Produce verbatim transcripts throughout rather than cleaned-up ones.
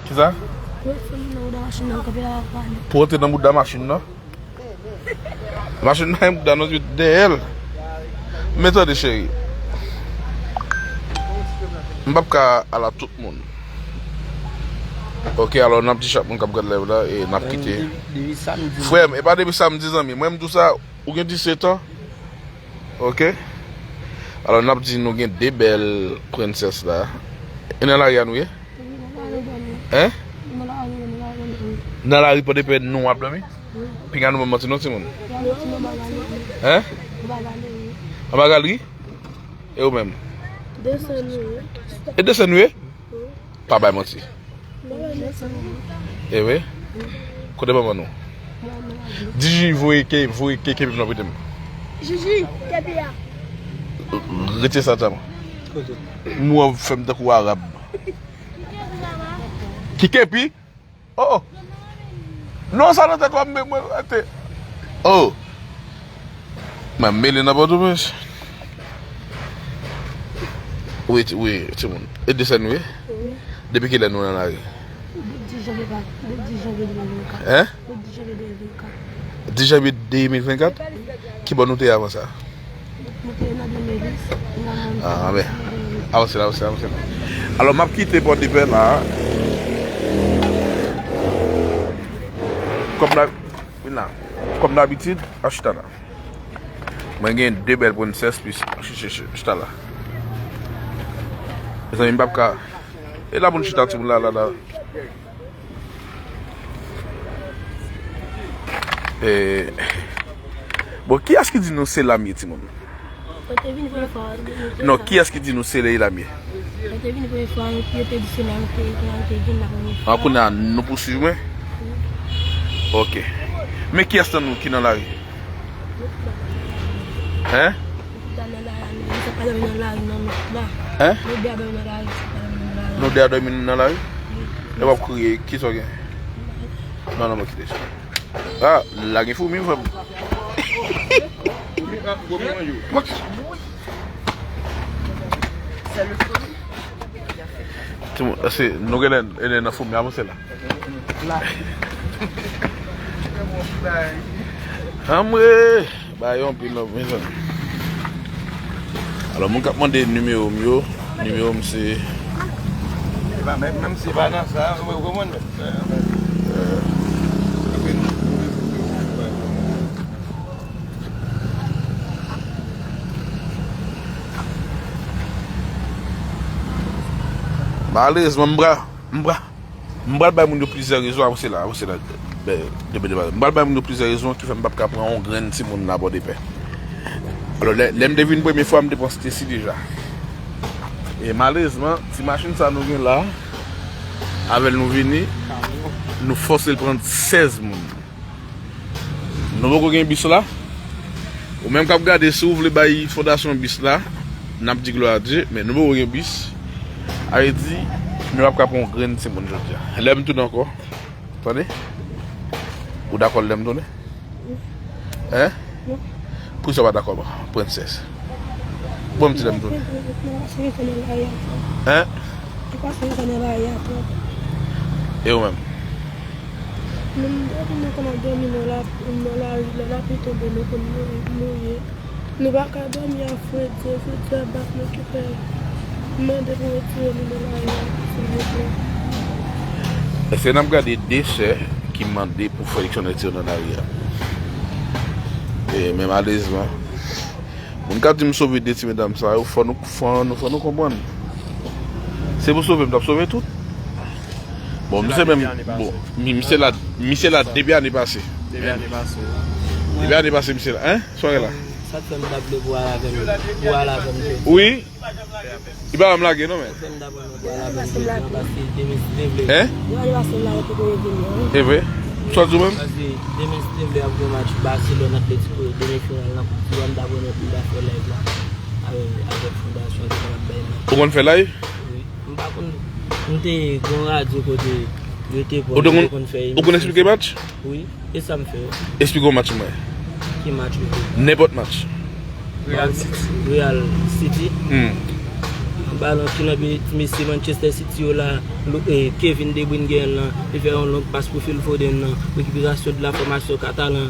Kisa? Pou antre nan bouda machin nan, kanpe la, pale. Pou antre nan bouda machin nan? Machin nan, bouda nou dèyè l. Men tande, cheri. M p ap ka al a tout moun. Ok, alò, n ap di chak moun k ap gad live la, e n ap kite. Depi, depi samdi. Frè m, e pa depi samdi, zanmi. Mwen, m di w sa, ou gen disèt an. Ok. Alò, n ap di nou gen de bèl prensès la. E nan lari a nou ye? Hein? Nan lari Pòdepè nou ap dòmi? Pinga nou ban m manti non, timoun. Hein? Anba galri? E ou menm? Desann nou ye. E desann nou ye? Pa bay manti. E wi. Kote manman nou? Diji voye ke, voye ke, ke, non, prete m. Jiji, kepi a. Retire sa, Tama. Mwen fè m tankou Arab. Ki kepi? Oh, oh. Non, sa nan tèt w ap mwen, mwen, ate. Oh. Mwen mele nan Pòtoprens. Wi, ti, wi, timoun. E desann wi. Wi. Depi kilè nou nan lari? Depi dis janvye, depi dis janvye de mil vennkat. Hein? Depi dis janvye de mil vennkat. Dis janvye de mil vennkat? Kibò nou te ye avan sa? Mwen te nan de mil dis, nan mwen. Ah, men. Avanse la, avanse la, avanse la. Alò, m ap kite Pòdepè la. Kòm la, vin la. Kòm dabitid, a chita la. Mwen gen de bèl prensès, pi ch-, ch-, ch-, chita la. Mezanmi, m p ap ka. E la pou n chita, timoun, la, la, la. Eh, bon, kiyès ki di nou se la m ye, timoun? Mwen te vini premye fwa, mwen te Non, la. Kiyès ki di nou se la m ye? Mwen te vini premye fwa, yo te di se la m te, te, te vin la premye fwa. An kounye a, nou pouswiv mwen? Ok. Men kiyès nan nou ki nan lari? Hein? Tout a nan lari, nou pa dòmi nan lari, non, nou la. Hein? Nou de a dòmi nan lari, nou pa dòmi nan lari. Nou de a dòmi nan lari? Wi. E w ap kriye, kisa w gen? Non, non, mwen kite sa. Ah, la gen foumi, frè m. Timoun, se, nou genlè, genlè nan foumi, avanse la. La. Anmwe! Bagay yo anpil non, mezanmi. Alò, moun k ap mande nimewo m yo, nimewo m se E pa menm, menm si pa nan sa, ou konprann? Malerezman, m pra, m pra, m pral bay moun yo plizyè rezon, avanse la, avanse la, ben, depi depa. M pral bay moun yo plizyè rezon ki fè m p ap ka pran yon grenn timoun nan Pòdepè. Alò, lè, lè m te vin premye fwa, m te panse te si deja. E malerezman, ti machin sa nou gen la, avè l nou vini, nou fòse l pran sèz moun. Nou poko gen bis la. Ou menm k ap gade, si w vle bay fondasyon bis la, n ap di glwa a Dye, men nou poko gen bis. Sa vle di, nou p ap ka pran yon grenn timoun jodi a. Lè m tounen ankò, tande? Ou dakò lè m tounen? Hein? Non. Poukisa w pa dakò, prensès? Bon, m di lè m tounen. Hein? Ou pase yon tan nan lari a twòp. E ou menm? Menm depi nou konn ap dòmi nan la, nan lari, lè lapli tonbe, nou konn mouri, mouri. Nou pa ka dòmi a fredi, fredi a bat nou ki fè m mande pou retire nou nan lari a, silvouplè. Èske n ap gade de sè ki mande pou frè Luckson retire yo nan lari a? E, men malerezman, moun k ap di m sove de ti medam sa yo, fò nou, fò nou, fò nou konprann. Se pou sove, m t ap sove tout. Bon, misye menm, bon, mi-, misye la, misye la depi ane pase. Depi ane pase. Depi ane pase, misye la, hein? Soirée la. Sa k fè m t ap vle pou al avè m, pou al avè m jodi. Wi. Li pa ban m lage non, men. Sa k fè m t ap vle pou al avè m jodi an, paske demen si Dye vle. Hein? Depi ane pase m la, yo poko revini, wi. E vre? Sa w di w menm? Paske demen si Dye vle, ap gen match Barcelone Atletico, demi final nan Koup di Wa, m t ap renmen pou m ta fè live la avè, avèk fondasyon ki kapab bay match. Ou konn fè live? Wi. M pa konn, m te gen yon radyo kote yo te pran, yo te konn fè emisyon. Ou konn eksplike match? Wi. E sa m fè? Eksplike yon match mwen. Ki match ou fè? Nenpòt match. Real City. Real City? Hmm. Balon ki nan men ti mesye Manchester City yo la, Lo- eh, Kevin De Bruyne genyen l lan, li fè yon long pas pou Phil Foden nan, rekiperasyon de la fòmasyon Katalan,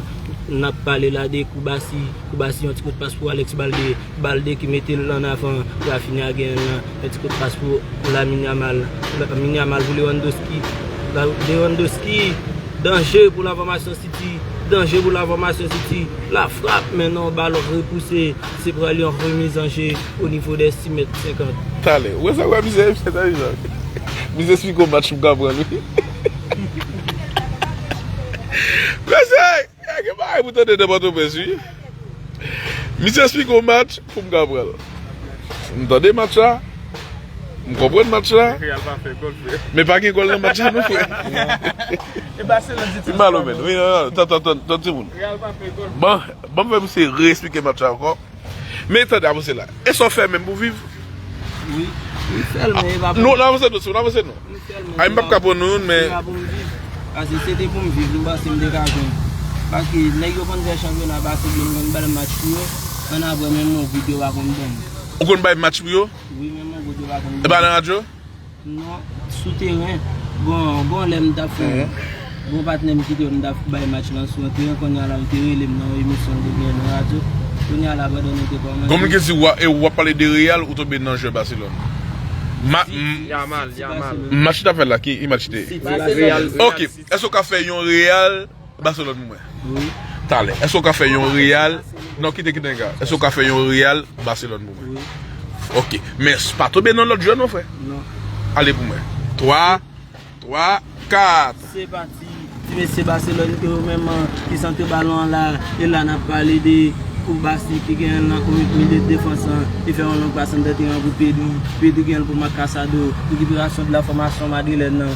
n ap pale la de Koubasi, Koubasi yon ti kout pas pou Alex Balde, Balde ki mete l an avan, Rafinha genyen l lan, yon ti kout pas pou Lamine Yamal, Lamine Yamal pou Lewandowski, La- Lewandowski, danje pou la fòmasyon City, danje pou la fòmasyon City, la frap, men non, balon repouse, se pral yon remiz an je o nivo de sis mèt senkant. Talè, ou wè sa, ou wè misye, misye ta jan. Misye esplike yon match m ka pran l, wi. Mesye, e gen bagay pou tande nan Pòtoprens, wi. Misye esplike yon match pou m ka pran l. M tande match la, m konprann match la. Real pa fè gòl, frè. Men pa gen gòl nan match la, non, frè. E Barcelone di ti Malo, men. Wi, non, non, tann, tann, tann, tann, timoun. Real pa fè gòl. Bon, bon, m fè misye reesplike match la ankò. Men tande, avanse la. E sa w fè menm pou viv? Wi, wi, sèlman, e pa pou... Non, n avanse non, si w avanse non. Wi, sèlman, ay, m p ap ka pran nou youn, men... Se pa pou m viv. Paske se te pou m viv, m panse m te ka jwenn. Paske nèg yo konn fè chanpyona pase, yo konn ba l match pou yo. Ann apre, menm yon goud yo pa konn ban m. Ou konn bay match pou yo? Wi, menm yon goud yo pa konn ban m. E pa nan radyo? Non, sou teren. Bon, bon, lè m t ap fè, bon, patnè m kite m t ap bay match lan sou yon teren, kounye a la, l te rele m nan yon emisyon m te gen nan radyo. Kounye a la, pandan nou te kòmanse. Kòm ke si w a, e w ap pale de Real, ou tonbe nan jwè Barcelone. Ma- City, Yamal, City, Yamal. Barcelone. Match t ap fè la, ki, ki match te? City, Barcelone. Real, ok, City. Èske w ka fè yon Real Barcelone pou mwen. Wi. Talè. Èske w ka fè yon Real? Non, kite, kite, nèg la. Èske w ka fè yon Real Barcelone pou mwen? Wi. Ok. Men s- pa tonbe nan lòt jwè non, frè. Non. Ale pou mwen. Twa, twa, kat. Se pati. Ti mesye Barcelone yo menm ki santre balon an la. E la n ap pale de Koubasi ki genyen nan komi- milye defans lan. Li fè yon long pas anndan teren an pou Pedri. Pedri genyen l pou Marc Casado. Rekiperasyon de la fòmasyon madrilèn nan.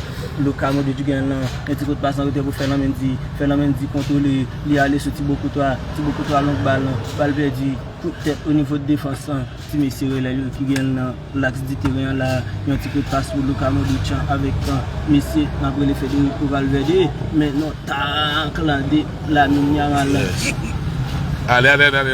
Luka Modric genyen l nan, yon ti kout pas an retè pou Ferland Mendy. Ferland Mendy kontwole, li ale sou Thibaut Courtois. Thibaut Courtois long bal lan, bal pèdi, kout tèt o nivo de defans lan. Ti mesye relè yo ki genyen l nan laks di teren an la, yon ti kout pas pou Luka Modric avèk, uh, mesye n ap rele Federico Valverde, men non, tak lan de Lamine Yamal. Ale, ale, ale, ale.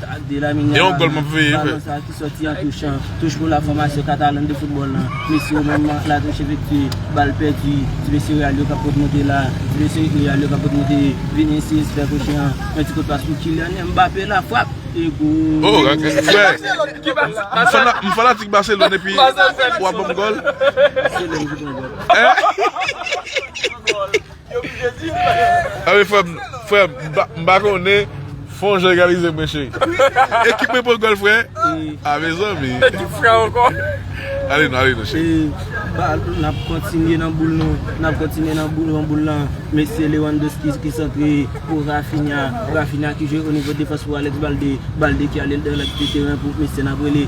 Tak de Lamine Yamal. E yon gòl m ap veye, frè. Balon sa ki sòti an touch an. Touch pou la fòmasyon Katalan de foutbòl lan. Mesye yo menm la touch efektye. Bal pèdi. Ti mesye Real yo k ap pot monte la. Ti mesye Real yo k ap pot monte. Vinicius fè kwochi an. Yon ti kout pas pou Kylian Mbappé la frap. E gol. Oh, ok. Frè. M fana- m fanatik Barcelone epi w ap ban m gòl. Barcelone ki pran gòl. Hein? A wi, frè m, frè m, m pa- m pa konnen, fè yon jan egalize mwen, cheri. Ekip mwen pran gòl, frè. A, mezanmi. Ekip frè ankò. Ale non, ale non, cheri. E, ba, n ap kontinye nan boul nou. N ap kontinye nan boul, nan boul lan. Mesye Lewandowski ki santre pou Rafinha. Rafinha ki jwe o nivo defans pou Alex Balde. Balde ki ale nan laks de teren pou mesye n ap rele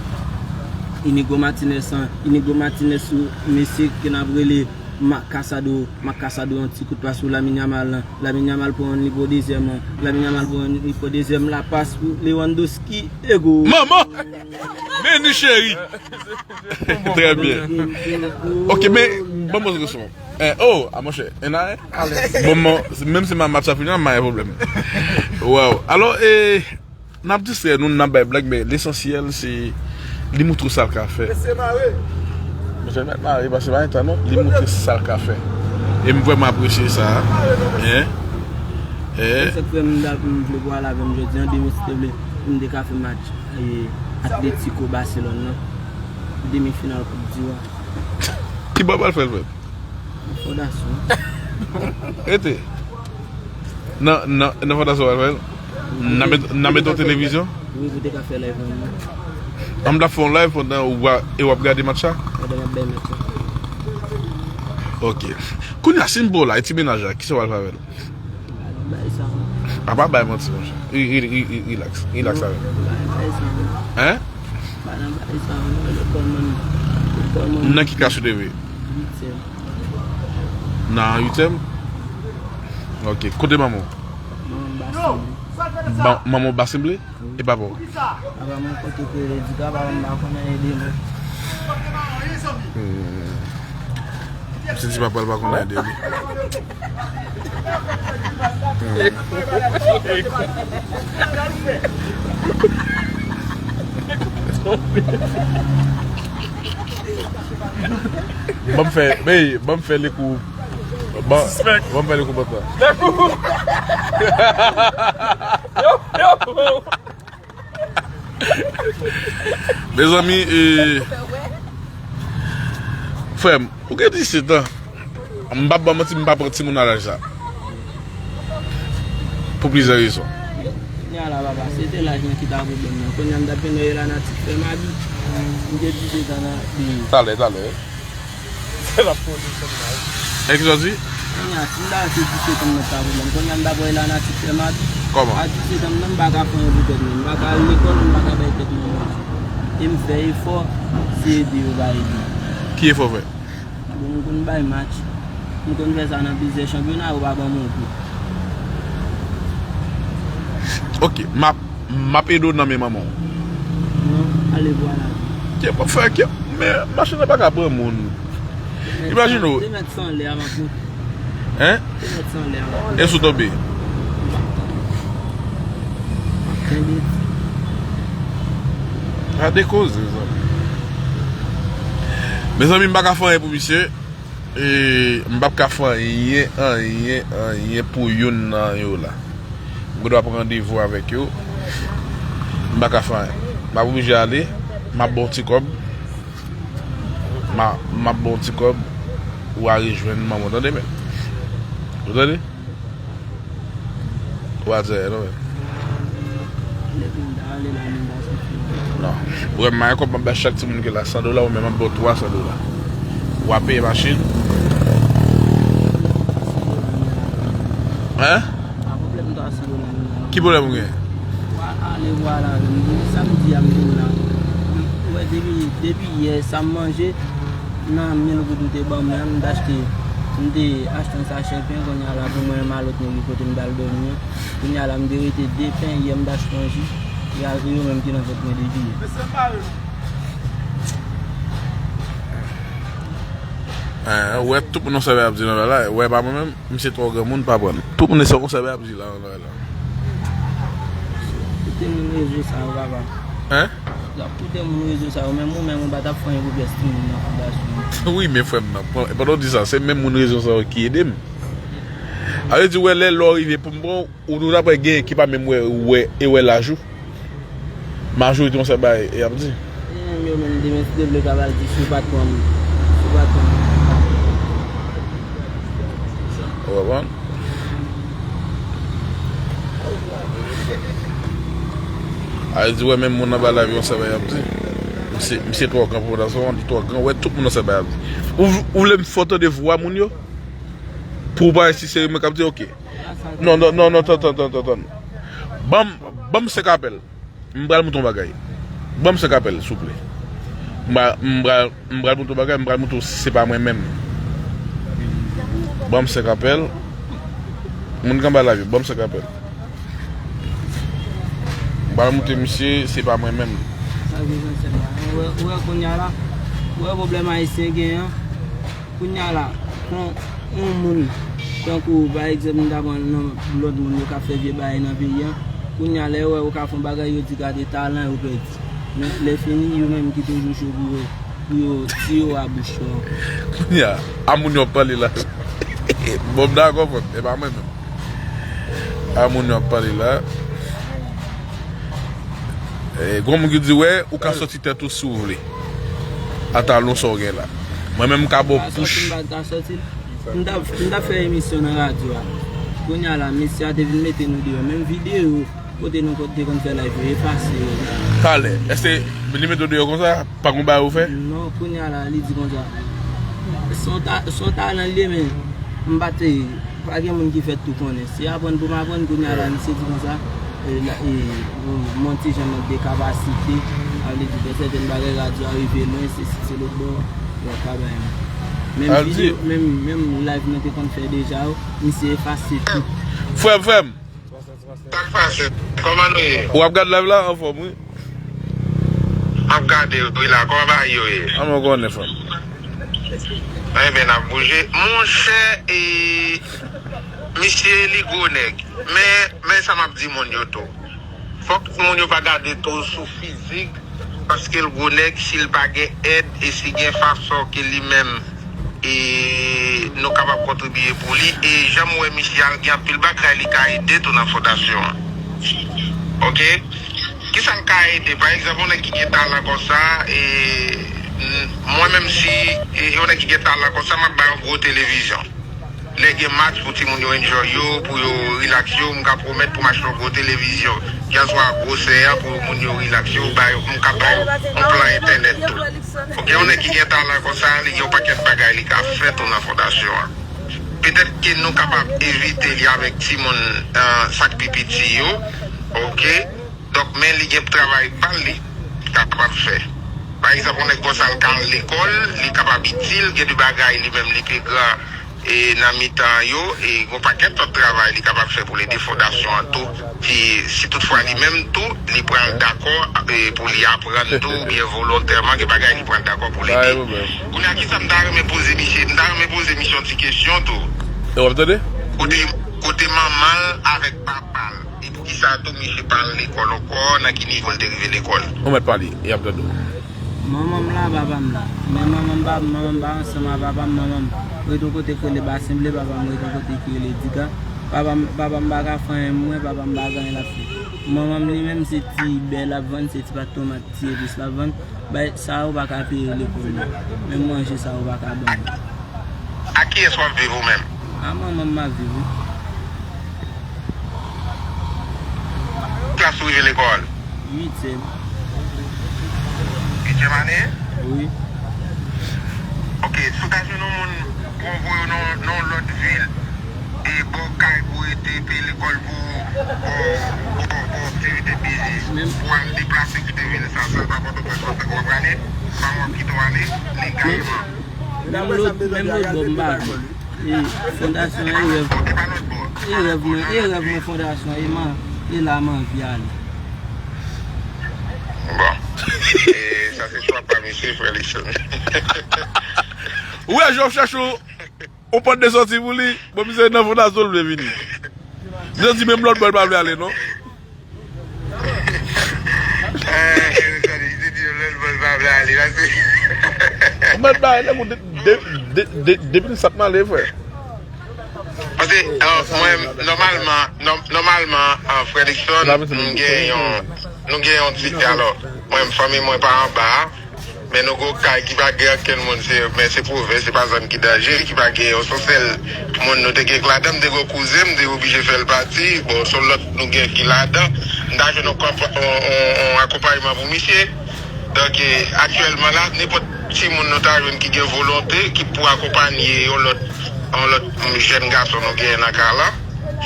Inigo Martinez, an. Inigo Martinez sou mesye ke n ap rele Marc Casado, Marc Casado, yon ti kout pas pou Lamine Yamal. Lamine Yamal pran li pou dezyèm. Lamine Yamal pran li pou dezyèm. La pas pou Lewandowski. E gol. Manman! Men ni cheri. Trè byen. Ok, men, bon, bon, bon. Eh, oh, a monchè, en a, en. Bon, bon, menm si ma match a fini, ma gen pwoblèm. Wow. Alò, eh, N ap distrè nou, n ap bay blag, men lesansyèl se li moutre w sa l ka fè. Mesye mare. Mesye mèt mare, paske pa gen tan non, li moutre sa l ka fè. E m vrèman apresye sa. Hein? Hein? Se sa k fè m t ap, m vle pou w al avè m jodi an, demen si te vle, pou m te ka fè match, eh, Atletico Barcelone nan. Demi final Koup di Wa. Ki bò w pral fè l, frè m? Nan fondasyon. Rete. Nan, nan, nan fondasyon w pral fè l? N a met, n a met yon televizyon? Wi, pou te ka fè live an. An m t ap fè yon live pandan w a- e w ap gade match la? Pandan m ap bay match la. Ok. Kounye a, si m ba w la, e ti mennaj la, kisa w pral fè avè l? Bay sa, non. A pa bay manti, monchè. Ri- ri- ri- ri- Relax. Relax avè m. Bay sa, non. Hein? Pa nan bay sa, non. Lekòl mwen. Lekòl mwen. Nan ki klas ou te ye? Uityèm. Nan uityèm? Ok. Kote manman w? Manman m Basenble. Ba- manman w Basenble? E papa w? Papa m kote ke di ka, papa m pa konn anyen de mwen. Hmm. Misye di papa l pa konn anyen de li. Hmm. Ban m fè, ey, ban m fè lekou. Ban, ban m fè lekou pantan. Mezanmi, e, frè m, ou gen disèt an. M p ap ba w manti, m pa pran timoun nan laj sa. Pou plizyè rezon. Kounye a la, papa, se te laj mwen ki ta pwoblèm nan. Kounye a m t ap vin wè Elana ti frè m abi. M te disèt an nan. Talè, talè. Se la polis nan. E ki sa w di? Kounye a, si m ta se disèt an nan ta pwoblèm. Kounye a m ta pran Elana ti frè m abi. Kòman? A disèt an nan, m pa ka fè anyen pou tèt mwen. M pa ka al lekòl, m pa ka bay tèt mwen manje. E m fè efò, se ede yo pa ede. Ki efò w fè? Bon, m konn bay match. M konn fè sa nan plizyè chanpyona, yo pa ban m yon kou. Ok, m ap, m ap ede w nan men manman w. Non, ale vwala. Ke pa fè ke, men machin nan pa ka pran moun. Imajine w. Te mèt san lè a, m ap monte. Hein? Te mèt san lè a, m ap monte. E si w tonbe? M ap kenbe. Gade koze, zanmi. Mezanmi, m pa ka fè anyen pou misye. E, m p ap ka fè anyen, anyen, anyen pou youn nan yo la. M gendwa pran randevou avèk yo. M pa ka fè anyen. M ap oblije ale. M ap ba w ti kòb. M a, m ap ba w ti kòb. Ou a rejwenn manman w, tande, men. Ou tande? Ou pa di anyen non, men. Depi m ta ale la, m ta soti. Non. Ou wè m mayen kòb, m ap bay chak timoun ki la san dola, ou menm m ap ba w twa san dola. Ou a peye machin. Hein? Pa pwoblèm twa san dola, non. Ki pwoblèm ou gen? Wa ale vwala, menm samdi a m vin la. Ou wè depi, depi yè, sa m manje, nan mil goud ou te ban mwen an, m t achte, m te achte yon sachè pen, kounye a la pou mwen menm a lòt nèg yo kote m t al dòmi an. Kounye a la, m te rete de pen, yè m t achte yon ji, e a, yo menm ki nan vant mwen depi yè. Eh, ou wè tout moun nan sèvè ap di nan la, ou wè pa mwen menm, misye twò granmoun, pa pran. Tout moun se yon sèvè ap di la, nan la. Koute moun rezo sa yo, papa. Hein? L ap koute moun rezo sa yo, menm ou menm ou pa t ap fè anyen pou pyès timoun nan fondasyon an. Wi, men frè m nan, pandan w di sa, se menm moun rezo sa yo ki ede m. A vle di, wè, lè lè w rive pou m pran w, ou tou apre genyen ki pa menm wè, wè, e wè laj ou. Majorite yon sèl bagay, e ap di. Genyen yo menm demen si Dye vle ka pral di sou patwon m. Sou patwon m. Ou konprann? A di wè menm moun anba lavi yon sèl bagay ap di. Misye, misye twò gran pou pran sa, li twò gran, wè tout moun yon sèl bagay ap di. Ou, ou vle m fè w tande vwa moun yo? Pou w pa wè si se mwen k ap di, ok. Non, non, non, non, tann, tann, tann, tann, tann. Ban m, ban m senk apèl. M pral montre w bagay. Ban m senk apèl, souple. M pral, m pral, m pral montre w bagay, m pral montre w si se pa mwen menm. Ban m senk apèl. Moun ki anba lavi, ban m senk apèl. M pral montre misye, se pa mwen menm. Sa vle di, se pa. Ou wè, ou wè kounye a la, ou wè pwoblèm ayisyen genyen an. Kounye a la, kon yon moun, tankou, pa egzanp, m ta pran non lòt moun yo k ap fè vye bagay nan peyi a. Kounye a, lè yo wè yo ka fè yon bagay, yo di gade talan yo pèdi. Men lè fini, yo menm ki toujou cho pou yo, pou yo tiye w a bouch yo ankò. Kounye a, a moun yo ap pale la. Bon, m dakò, frè m, e pa mwen menm. A moun yo ap pale la. E, gon moun ki di, wè, ou ka sòti tèt ou si w vle. A talon sa w gen la. Mwen menm m ka ba w pouch. M pa t ka sòti. M t ap, m t ap fè emisyon nan radyo a. Kounye a la, mesye a te vin mete nou deyò. Menm videyo kote nou te konn fè live yo, efase yo. Talè, èske li mete w deyò konsa? Pa gon bagay ou fè? Non, kounye a la, li di konsa. Se yon ta-, se yon talan li ye, men m pa te Pa gen moun ki fè tout konnen. Se aprann pou m aprann, kounye a la, misye di konsa, e, la, e, m, m yon ti jan mank de kapasite, sa vle di, gen sèten bagay, radyo a rive lwen, se si se lòt bò, yo ka bay mwen. Menm videyo, menm, menm live mwen te konn fè deja yo, misye efase tout. Frè m, frè m. Sa k pase? Kòman nou ye? W ap gade live la? Anfòm, wi. M ap gade, wi, la. Kòman bagay yo ye? An mwen konnen, frè m. Ebyen, n ap bouje. Monchè, e, misye, li gwo nèg. Men, men sa m ap di moun yo tou. Fòk moun yo pa gade tou sou fizik, paske l gwo nèg, si l pa gen èd e si gen fason ke li menm e nou kapab kontribiye pou li. E jan m wè misye a, l gen anpil bagay li ka ede tou nan fondasyon an. Oke? Kisa l ka ede? Pa egzanp, yon nèg ki gen talan konsa, e, m, mwen menm si, e, yon nèg ki gen talan konsa, m ap ba yon gwo televizyon. Lè gen match pou timoun yo enjoy yo, pou yo relax yo, m ka pwomèt pou m achte yon gwo televizyon. Kèlswa gwosè a, pou moun yo relax yo, ba yo, m ka ba yo yon plan entènèt tou. Oke, yon nèg ki gen talan konsa, li gen yon pakèt bagay li ka fè tou nan fondasyon an. Petèt ke nou kapab envite li avèk timoun, eh, sa k pi piti yo, oke? Donk, men li gen travay pa l li kapab fè. Pa egzanp, yon nèg konsa l ka al lekòl, li kapab itil, gen de bagay li menm li pi gran e nan mitan yo, e gon pakèt lòt travay li kapab fè pou l ede fondasyon an tou, si, si toutfwa li menm tou, li pral dakò, e pou li aprann tou, oubyen volontèman, gen bagay li pral dakò pou l ede. Kounye a, kisa m ta renmen poze misye? M ta renmen poze misye yon ti kesyon tou. E w ap tande? Kote, kote manman l avèk papa l? E poukisa tou misye pa al lekòl ankò? Nan ki nivo l te rive lekòl? Ou mèt pale, y ap tande w. Manman m la, papa m la. Men manman m pa, manman m pa ansanm ak papa m, manman m rete yon kote k rele Basen Ble, papa m rete yon kote ki rele Diga. Papa m, papa m pa ka fè anyen mwen, papa m pa gen anyen l ap fè. Manman m li menm se ti bè l ap vann, se ti pat tomat, ti epis l ap vann. Bay sa yo pa ka peye lekòl mwen. Menm manje sa yo pa ka ban mwen. Ak kiyès w ap viv ou menm? A manman m m ap viv wi. Klas ou rive lekòl? Uityèm. Uityèm ane? Wi. Oke, si w ta jwenn yon moun pou anvoye w nan, nan yon lòt vil, e ba w kay pou w rete, peye lekòl pou ou, ba w, ba w, ba w aktivite biznis, pou w al deplase kite vil sa, sa pa Pòtoprens w ap prale, pa w ap kite w ale legalman. Menm lòt, menm lòt bò m pa vle. E fondasyon an e rèv. E rèv mwen, e rèv mwen fondasyon an, e man, e la m anvi ale. Bon. E sa se chwa pa misye, frè Luckson. Ou wè, jan w chèche yon, yon pòt de sòti pou li, bon, misye nan fondasyon l vle vini. Misye di menm lòt bò l pa vle ale, non? Ou mèt bay nèg ou de, de, de, de, depi l sat m ale, frè. Paske, euh, mwen, nòmalman, nò-, nòmalman, euh, frè Luckson, nou gen yon, nou gen yon ti, alò, mwen, fanmi mwen pa anba a, men nou gon kay ki pa gen okenn moun, se, men se pwovens, se pa zòn ki danje, ki pa gen, se yon sèl moun nou te gen k ladan, m te gen yon kouzen, m te oblije fè l pati, bon, se yon lòt nou gen ki ladan, m ta jwenn yon konpa-, yon, yon, yon akonpayman pou misye. Donk, e, aktyèlman la, nenpòt timoun nou ta jwenn ki gen volonte, ki pou akonpanye yon lòt, yon lòt, mm, jèn gason nou genyen nan kay la.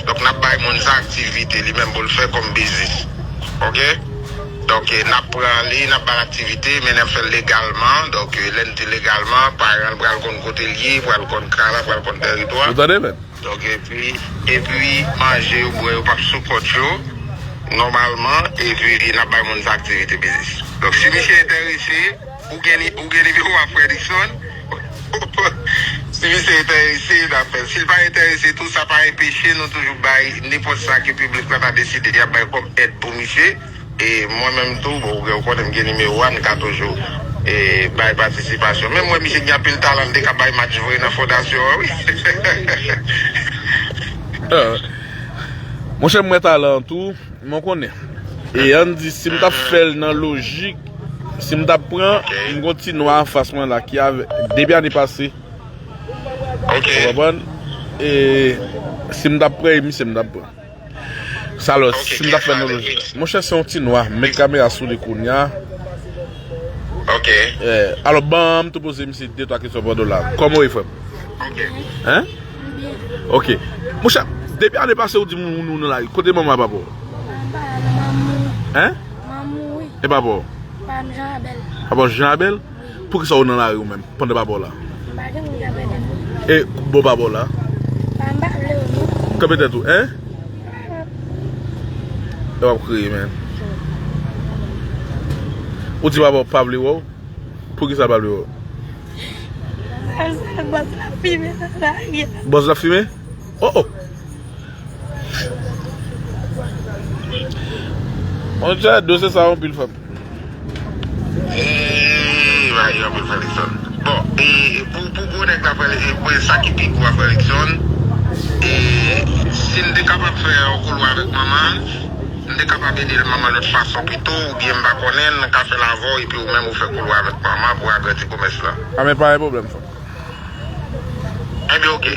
Donk, n ap bay moun sa aktivite, li menm pou l fè kòm biznis. Oke? Donk, e, n ap pran li, n ap ba l aktivite, men n ap fè l legalman. Donk, e, lè n di legalman, paran l pral konn kote l ye, pral konn kay la, pral konn tèritwa. Ou tande, men? Donk, epi, epi manje yo, bwè yo p ap sou kont yo, nòmalman, epi n ap bay moun sa aktivite biznis. Donk, si misye enterese, ou gen ni-, ou gen nimewo a frè Luckson, si misye enterese, n ap fè l. Si l pa enterese tou, sa pa enpeche nou toujou bay nenpòt sa ke piblik la ta deside y ap bay kòm èd pou misye. E mwen menm tou, bon, ou gen, ou konnen m gen nimewo a, m ka toujou, e, bay patisipasyon. Men m wè misye gen anpil talan, l te ka bay match vre nan fondasyon an, wi. Ah. Monchè, m wè talan an tou, men w konnen. E ann di, si m t ap fè l nan lojik, si m t ap pran, m gon ti nwa anfas mwen la ki avè, depi ane pase. Ou konprann? E si m t ap pran, e misye m t ap pran. Sa lò, si m t ap fè nan lojik. Monchè, se yon ti nwa. M met kamera sou li kounye a. Ok. Eh, alò, ban m tou poze misye de twa kesyon pandan w la. Kòman w ye, frè m? Ok. Hein? Ok. Monchè, depi ane pase ou di moun ou nan lari. Kote manman papa w? Papa m mouri. Hein? Manman mouri. E papa w? Papa m Jean Abel. Papa w Jean Abel? Poukisa w nan lari ou menm, pandan papa w la? M pa gen moun k ap ede m. E bò papa w la? Pa m pa vle w non. Kanpe tèt ou, en? E w ap kriye, men. Ou di papa w pa vle wè w? Poukisa l pa vle wè w? Paske bòs la ap fimen nan lari a. Bòs la ap fimen? Oh, oh! Monchè, dosye sa anpil, frè m. Frè Luckson. Bon, e pou, pou gwo nèg la, frè, e pou sa ki pi gwo a, frè Luckson, e si n te kapab fè yon koulwa avèk manman, n te kapab ede l manman lòt fason pito, oubyen m pa konnen, n ka fè l avè w, epi ou menm ou fè koulwa avèk manman pou agrandi komès la. A, men pa gen pwoblèm, frè. Ebyen, oke.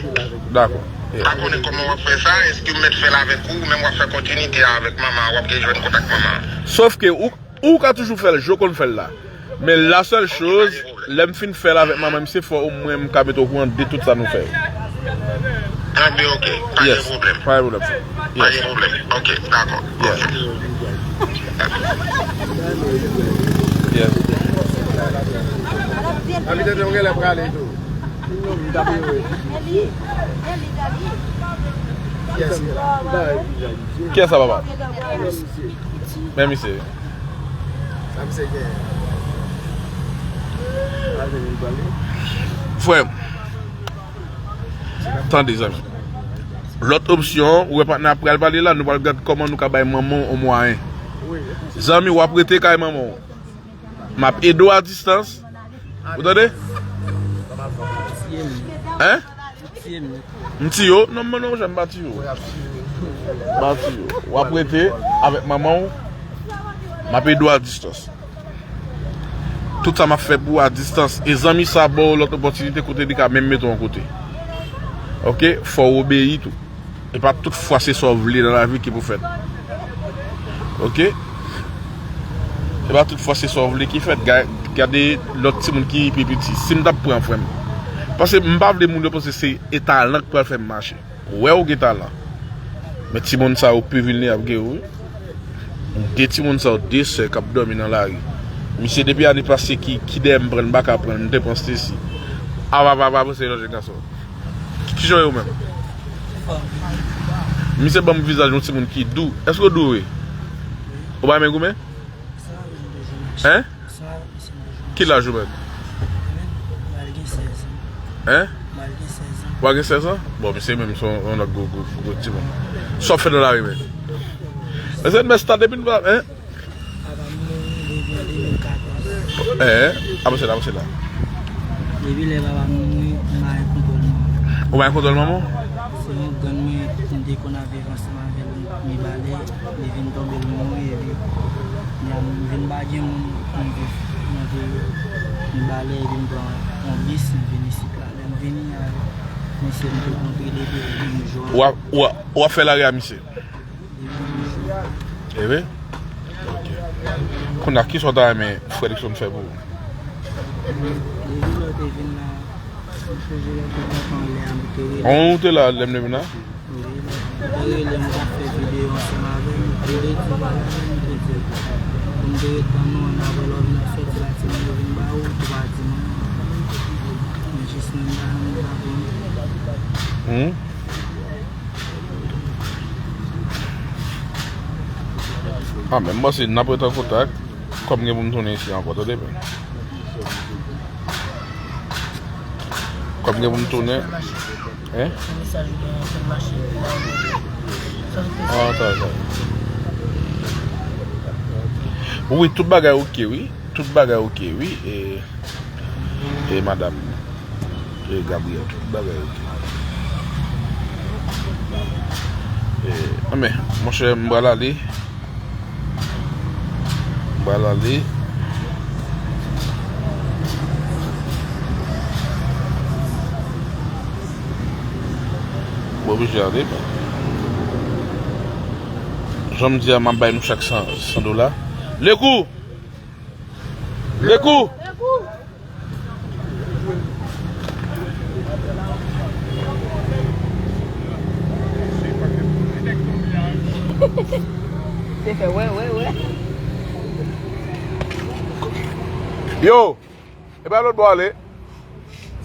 Dakò. Yeah. Pa konnen kòman w ap fè sa, èske m mèt fè l avèk ou, ou menm w ap fè kontinite a avèk manman an, w ap gen jwenn kontak manman an? Sòf ke ou, ou ka toujou fè l jan w konn fè l la. Men la sèl choz, lè m fin fè l avèk manman misye, fò omwen m ka mete w okouran de tout sa nou fè yo. Ebyen, oke. Pa gen pwoblèm. Pa gen pwoblèm, frè. Pa gen pwoblèm. Oke, dakò. Yeah. Oke. Yeah. Ann tande, w genlè prale tou. Kiyès sa, papa? Men misye. Frè m, tande, zanmi. Lòt opsyon, ou wè patnè ap pral pale la, nou pral gad kòman nou ka bay manman w yon mwayen. Zanmi, w ap rete kay manman w. M ap ede w a distans. Ou tande? Hein? M tiye w? Non, non, non, monchè, m pa tiye w. M pa tiye w. W ap rete avèk manman w. M ap ede w a distans. Tout sa m ap fè pou w a distans. E zanmi sa ba w lòt opòtinite kote li ka menm mete w yon kote. Oke? Fò w obeyi tou. E pa tout fwa se sa w vle nan lavi ki pou fèt. Oke? E pa tout fwa se sa w vle ki fèt. Ga-, gade lòt timoun ki pi piti. Si m t ap pran frè m. Paske m pa vle moun yo panse se e talan k pral fè m mache. Ou wè ou gen talan. Men timoun sa yo pi vilnerab ke ou, wi. De timoun sa yo, de sè k ap dòmi nan lari. Misye depi ane pase ki, ki dèyè m pran l, m pa ka pran l, m te pran Stacy. Ava, ava, ava, se lòt gason. Kijan w ye ou menm? Misye ban m vizaj yon timoun ki dou. Èske w dou vre? Ou pa renmen goumen? Hein? Ki laj ou menm? Hein? Ou a gen sèz an? Bon, misye menm se yon, yon lòt gwo, gwo, gwo timoun. Sa w fè nan lari menm? Mesye, men sa depi nou pa, hein? Papa m mouri depi an de mil katòz. Eh, avanse la, avanse la. Depi lè papa m mouri, m pa gen kontwòl manman. Ou pa gen kontwòl manman w? Se yon grann mwen, m te konn ap viv ansanm avè l, li balè, li vin tonbe, l mouri, epi kounya m vin pa gen moun pou m viv nan peyi. M balè, epi m pran yon bis, m vin isit la. Lè m vini a, misye m te kontre depi yon jou. W ap, w ap, w ap fè lari a misye? Depi yon jou. E vre? Ok. Kounye a, kisa w ta renmen Fredrickson fè pou ou? Depi lè w te vin la, m sonje lè w te kontan lè a, m te rele. Ou te la lè m te vin la? Wi, m te rele, m t ap fè videyo ansanm avè l, m te di bagay la, m te di l, pou m te ret tann ou, ann apre lè w vin ap sòti la, timoun yo vin ba ou, ou pa di mwen. Men jis mwen, m pa nan mizè pou mwen. Hmm? Ah, men m panse n ap ret an kontak, kòm gen pou m tounen isi ankò, tande byen. Kòm gen pou m tounen. Hein? Ah, sa, sa. Wi, tout bagay ok, wi. Tout bagay ok, wi. E, e madam. E Gabriel, tout bagay ok. E, men, monchè, m pral ale. M pral ale. M oblije ale, men. Jan m di a, m ap bay nou chak san, san dola. Lekou! Lekou! Se fè wè, wè, wè. Yo! E pa lòt bò ale.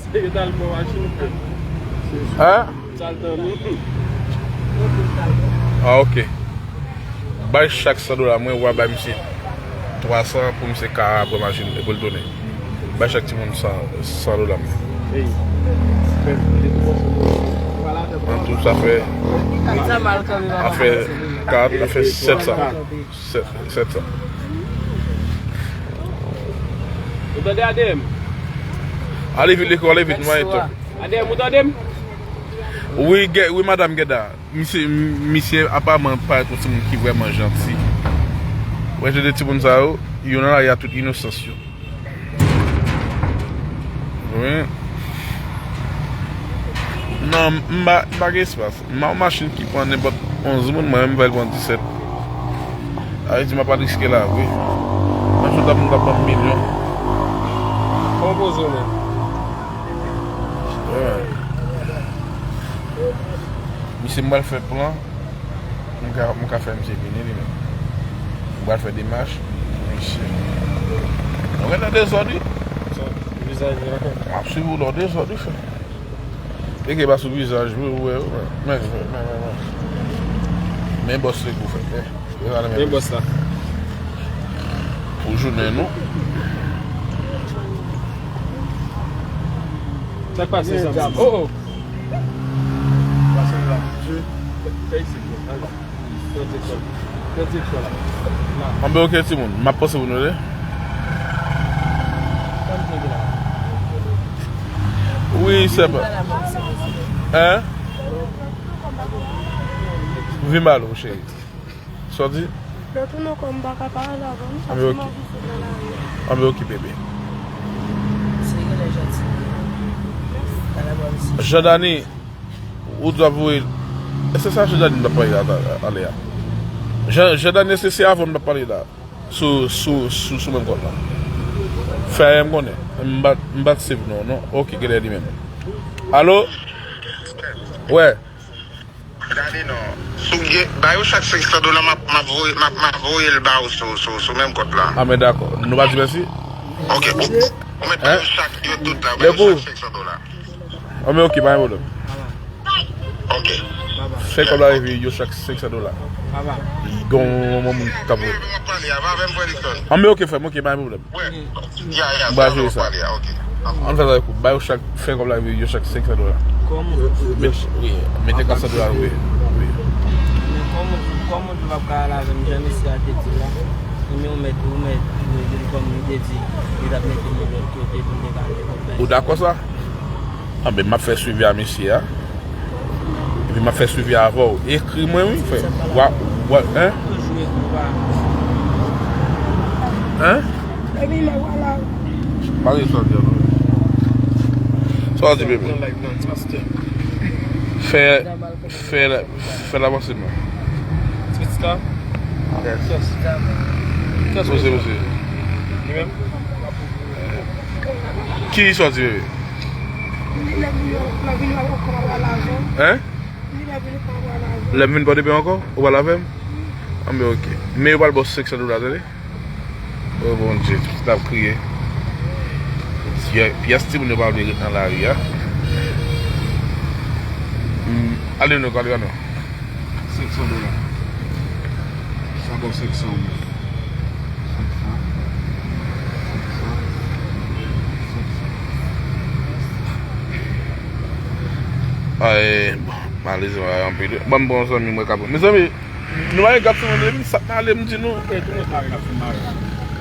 Se yo t al pran machin, frè. Hein? Sa l tann ou. Ah, ok. Bay chak san dola mwen, ou a bay misye twa san pou misye ka pran machin li pou l tounen. Bay chak timoun san, san dola mwen. An tou, sa fè, sa fè kat, sa fè sèt san. Sèt, sèt san. Ou tande, A D M? Ale vit, Leko, ale vit, nou ale tou. Wi, wi, madanm Gèda. Misye, misye aparman parèt yon timoun ki vrèman janti. Wè, jan de timoun sa yo, yo nan lari a tout inosans yo. Wi. Non, m pa, m pa gen espas. M a yon machin ki pran nenpòt onz moun, mwen menm m fè l pran disèt. Sa vle di m ap riske lavi. Menm si w t ap, m t ap ban m milyon. Kòman poze w menm? Misye m pral fè plan. M ka, m ka fè misye vini li menm. M pral fè demach pou misye. Ou gentan dezòd wi. Vizaj la. M ap swiv ou lè w dezòd wi frè. Peke pa sou vizaj wi, ou wè, men, men, men, men, men. Men bòs se kou fè, men. Men bòs la. Pou jounen nou. Sa k pase sa? Oh, oh. Anben oke timoun, m ap panse pou nou de. Wi, se pa. Hein? Vin ba nou, cheri. Sa w di? Lè tounen kò m pa ka pale avè w, m santi m anvi fout nan lari a. Anben oke bebe. Jandani, ou dwe voye. Èske se a Jandani m t ap pale la, ale a? Jan, Jandani, èske se avè w m t ap pale la? Sou, sou, sou, sou menm kont la. Fè m konnen. M pa, m pa t save non, non. Oke, genlè li menm. Alo? Wè. Gade non. Si w gen, ba yo chak senk san dola, m ap, m ap voye, m ap, m ap voye l ba w sou, sou, sou menm kont la. A, men dakò. Nou pa di mèsi? Oke. Ou, ou mèt ba yo chak, yo tout la, ba yo chak senk san dola. A, men oke, pa gen pwoblèm. Oke. Fè kòb la rive yo chak senk san dola. Gen yon moun k ap voye. A, men oke, frè m, oke, pa gen pwoblèm. M pral jere sa. Ann fè sa ekou. Ba yo chak, fè kòb la rive yo chak senk san dola. Kòman? Met, wi, mete kat san dola rive. Wi. Men kòman, kòman w p ap ka al avè m jan mesye a te di la? Ebyen ou mèt, ou mèt, ou mèt, kòm li te di, li t ap mete m yon lòt kote pou m te ka mete kòb la. Ou dakò sa? Anben, m ap fè swivi a mesye a. Epi m ap fè swivi avè w. Ekri mwen, wi, frè. Wa, wa, hein? Hein? Pa gen sa w di a, non. Sa w di, bebe? Fè, fè, fè l avanse, non. Yes. Poze, poze. Li menm? Ki sòti, bebe? Hein? Lè m vin Pòdepè ankò, ou pral avè m? Anben oke. Men yo pral ba w senk san dola, tande? O Bondye, pitit la ap kriye. Pyès timoun yo pa vle ret nan lari a. Mm, ale nou, ale nou. Senk san dola. Sa ba w senk san ou menm. Senk san. Senk san. Senk san. Ay, bon, malezi, anpil. Ban m bon zanmi mwen k ap. Mezanmi, nou pa gen gad sou mwen, depi sa k male, m di nou.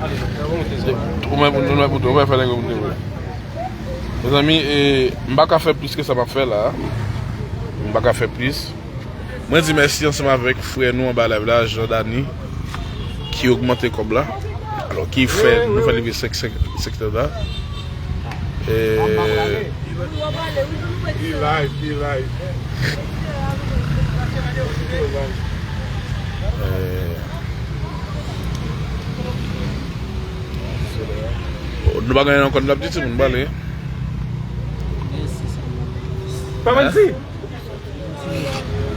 Ou menm, nou, nou, nou, ou menm fè nèg yo moun de vre. Mezanmi, e, m pa ka fè plis ke sa m ap fè la. M pa ka fè plis. Mwen di mèsi ansanm avèk frè nou anba live la, Jean Dany, ki ogmante kòb la. Alò, ki fè, nou fè li vin senk, senk, senk dola. E, Be live, be live. E, nou pa gen ankò, n ap di timoun, pale. Pa manti.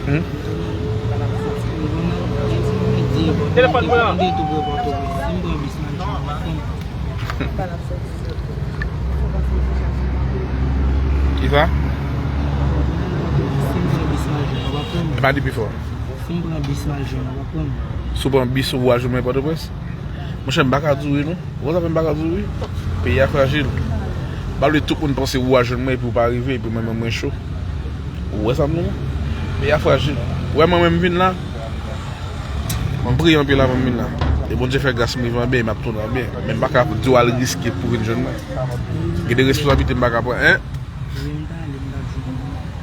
Hmm? Telefòn mwen an. Kisa? E pa di pi fò. Si w pran bis ou a jwenn mwen Pòtoprens. Monchè, m pa ka di w wi non. Ou konn sa fè m pa ka di w wi? Peyi a frajil. M pa vle tout moun panse ou a jwenn mwen epi ou pa rive, epi mwen menm mwen cho. Ou wè sa m di w? Peyi a frajil. Ou wè mwen menm m vin la? M priye anpil avan m vin la. E Bondye fè gras m rive an byen, m ap tounen an byen. Men m pa ka di w al riske pou vin jwenn mwen. Gen de responsablite m pa ka pran, en?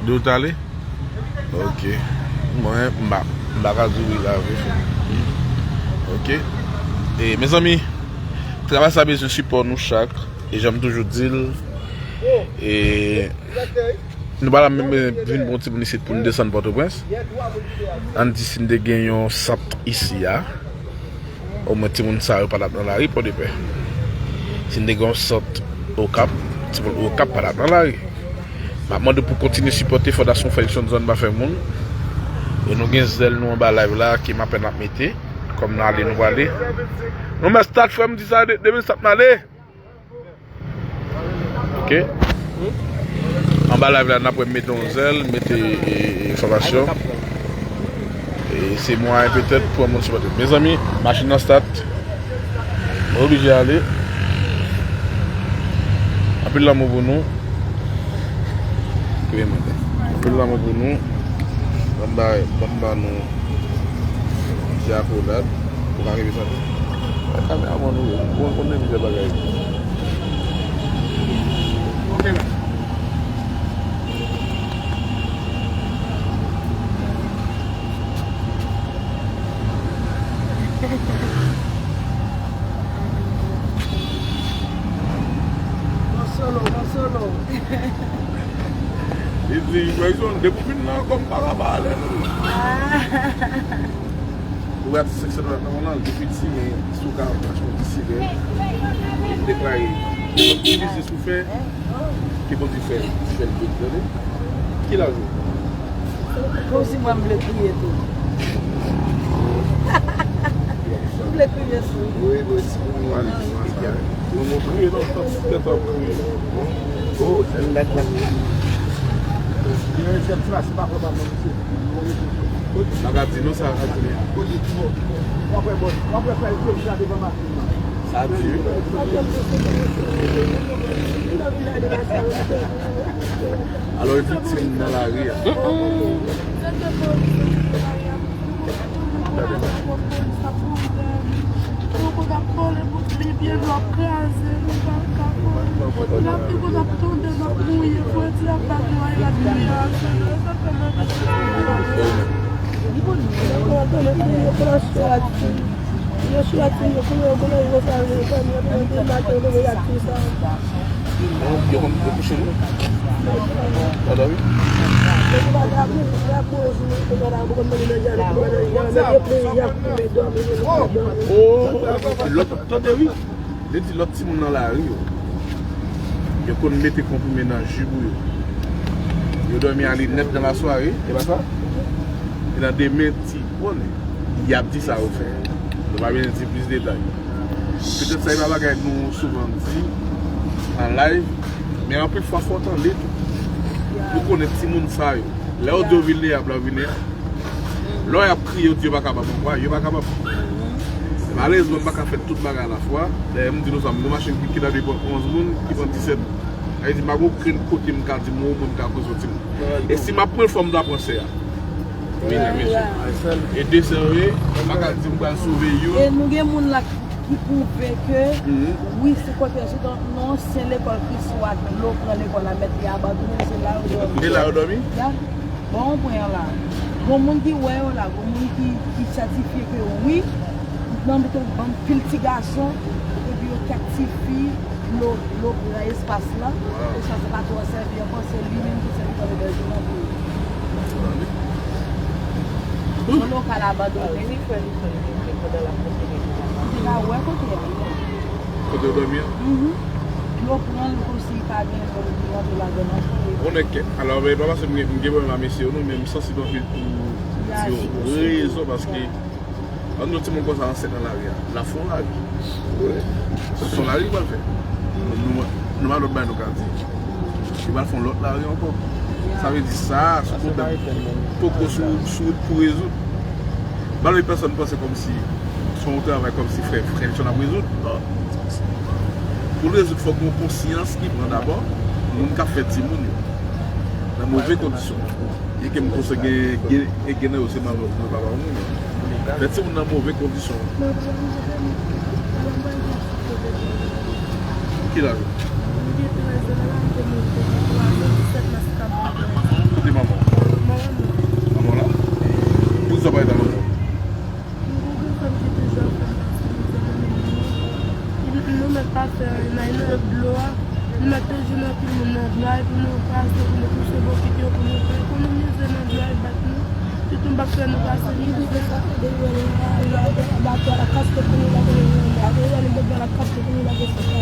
Di w t ale? Ok. Mwen, m pa, m pa ka di wi la, vre frè. Ok. E, mezanmi, travay sa bezwen sipò nou chak. E jan m toujou di l, e, nou pa la menm vin pou yon timoun isit pou n desann Pòtoprens. Ann di si n te gen yon sant isi a, omwen timoun sa yo pa t ap nan lari Pòdepè. Si n te gen yon sant Okap, timoun Okap pa t ap nan lari. M ap mande w pou kontinye sipòte Fondasyon Felixson Zòn Pa Fè Moun. E nou gen zèl nou anba live la ke m apèn ap mete. Kòm n ale, nou prale. Nou mèt stat, frè m di sa, de, demen stat m ale. Ok. Anba live la, n ap wè m mete yon zèl, mete, e, e, enfòmasyon. E se mwayen petèt pou yon moun sipòte. Mezanmi, machin nan stat. Mwen oblije ale. Anpil lanmou pou nou. Anpil lanmou pou nou. Ban m ba, ban m ba nou ti akolad pou ka rive santi. Kameramann ou, ou konn, konn nan plizyè bagay. Ok, la. Bon solo, bon solo. Li di, Wilson, depi w vin nan kòm pa ka pale. Ou wè atis seksyon nan nan depi ti men sou ka plas konti silè. Li deklare ki biznis ou fè, ki Bondye fè, fè l beni, tande. Ki laj ou? Kòmsi mwen m vle kriye tou. M vle kriye sou. Wi, wi, si pou mwen. Mwen, mwen kriye, non, tèt ap kriye. Oh, sèl nèg la. Li yon chèf klas, se pa papa mwen, mesye. Bagay di nou sa, sa di nou. Kote ti mò? W ap wè bòs, w ap wè frè l, yo chita devan machin nan. Sa di. Alò, e viktim nan lari a. Yo konn yo kouche tou? Yo dòmi? Oh, lòt, tande wi. Li di lòt timoun nan lari yo. Yo konn mete konprime nan ji pou yo. Yo dòmi a linèt nan lasware, e pa sa? E nan demen ti konnen, y ap di sa yo fè. Nou pa bezwen di plis detay. Petèt sa e pa bagay nou souvan di an live, men anpil fwa fò w tande tou. Pou konnen timoun sa yo. Lè yo di yo vilnerab, lè yo vilnerab. Lè y ap kriye, yo di yo pa kapab ankò, yo pa kapab. Malerezman, m pa ka fè tout bagay alafwa. Dayè, m di nou sa, m gen machin ki, ki ta dwe pran onz moun, ki pran disèt. Sa vle di, m pa gen okenn kote m ka di m, o, mwen m ka koze yon timoun. E si m ap pran fò m ta pran sè a. Wi, mesye. E de sè yo ye, m pa ka di m pral sove youn. E nou gen moun la ki, ki pwouve ke, wi, se kote, se nan, nan ansyen lekòl Kriswa dlo pran lekòl la, mèt li abandone, se la yo dòmi. E la yo dòmi? Ya. Bon, ou pran la. Gon moun ki wè yo la, gon moun ki, ki sètifye ke wi, nan mitan bann pil ti gason, epi yo kèk ti fi, dlo, dlo pran espas la, espas la pa twò sèvi ankò, se li menm ki sèvi kòm ebèjman pou yo. Yon lokal abandone. Li fè, li fè, li fè pandan l ap monte depi la. Li te ka wè kote a. Kote yo dòmi an? Mhm. Dlo pran l kòmsi li pa gen moun ki rantre ladan l ankò. Ou nèg kè, alò, men pa paske m gen, m gen pwoblèm ak mesye yo, non, men m sansib anpil pou di yo rezon, paske ann nou timoun konsa ansent nan lari a. L ap fè yon lari. Wi. Se yon lari li pral fè. Nou, nou pa lòt bagay nou ka di. Li pral fè yon lòt lari ankò. Sa vle di sa, se pwoblèm. Poko sou, sou wout pou rezoud. Malgre pèsonn panse kòmsi se yon travay kòmsi frè, frè Richard ap rezoud. Non. Pou l rezoud, fòk gen yon konsyans ki pran dabò moun k ap fè timoun yo nan move kondisyon. Byen ke m konsyan gen, gen, e gen nan yo se manman, manman papa moun yo. Mèt timoun nan move kondisyon. Ki laj ou? Kote manman w? Manman w la? Poukisa w pa rete ak manman w? Nou mèt pa fè anyen nan dlo a. Nou mèt toujou nan pil moun nan dlo a, epi nou pase pou nou touche bokit yo, pou nou ekonomize nan dlo a, e bat nou. Tout moun pa fè nou pase.